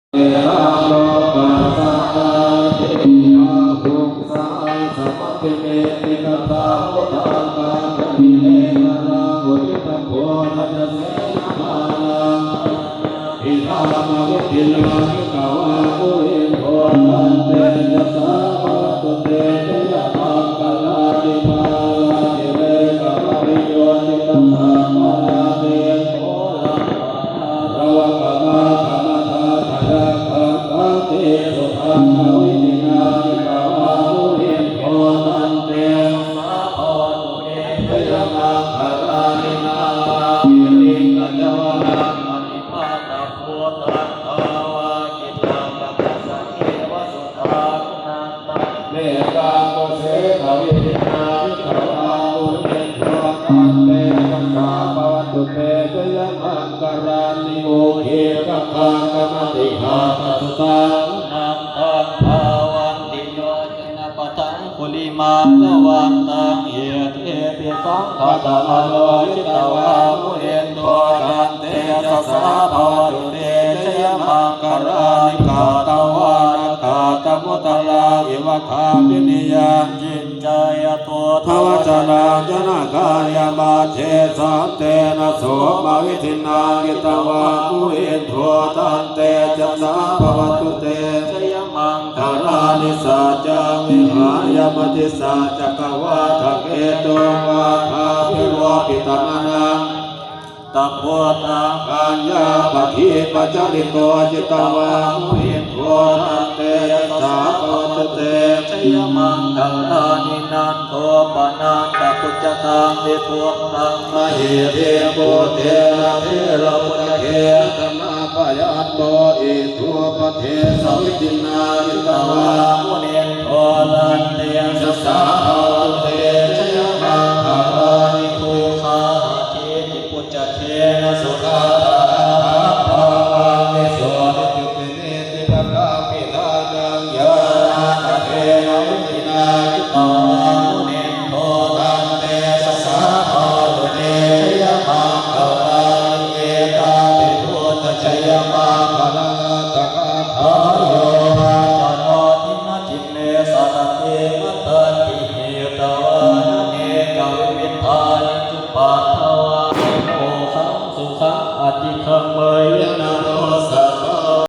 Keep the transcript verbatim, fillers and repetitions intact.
Therāno passaddhi bāhuṃ sahassamabhinimmitasāvudhantaṃ gambhīraṃ uditaghorasasenamāraṃ dānādidhammavidhinā jitavā munindo tantejasā bhavatu te jayamaṅgalāni. Mārātirekamabhiyujjhitasabbarattiṃ ghorampanāḷavakamakkhamathaddhayakkhaṃ khantīsudantavidhinā jitavā munindo tantejasā bhavatu te jayamaṅgalāni. Nāḷāgiriṃ gajavaraṃ atimattabhūtaṃ dāvaggicakkam Tejasā bhavatu te jayamaṅgalāni. Katvāna kaṭṭhamudaraṃ iva gabbhinīyā ciñcāya duṭṭhavacanaṃ janakāyamajjhe santena somavidhinā jitavā munindo tantejasā bhavatu te jayamaṅgalāni. Saccaṃ vihāya matisaccakavādaketuṃvādābhiropitamanaṃ tabutaṃ paññāpadīpajalito jitavā munindo tantejasā bhavatu te jayamaṅgalāni. Nandopanandabhujagaṃ vibudhaṃ mahiddhiṃ puttena therabhujagena damāpayanto iddhūpadesavidhinā jitavā munindo tantejasā bhavatu te jayamaṅgalāni. Duggāhadiṭṭhibhujagena sudaṭṭha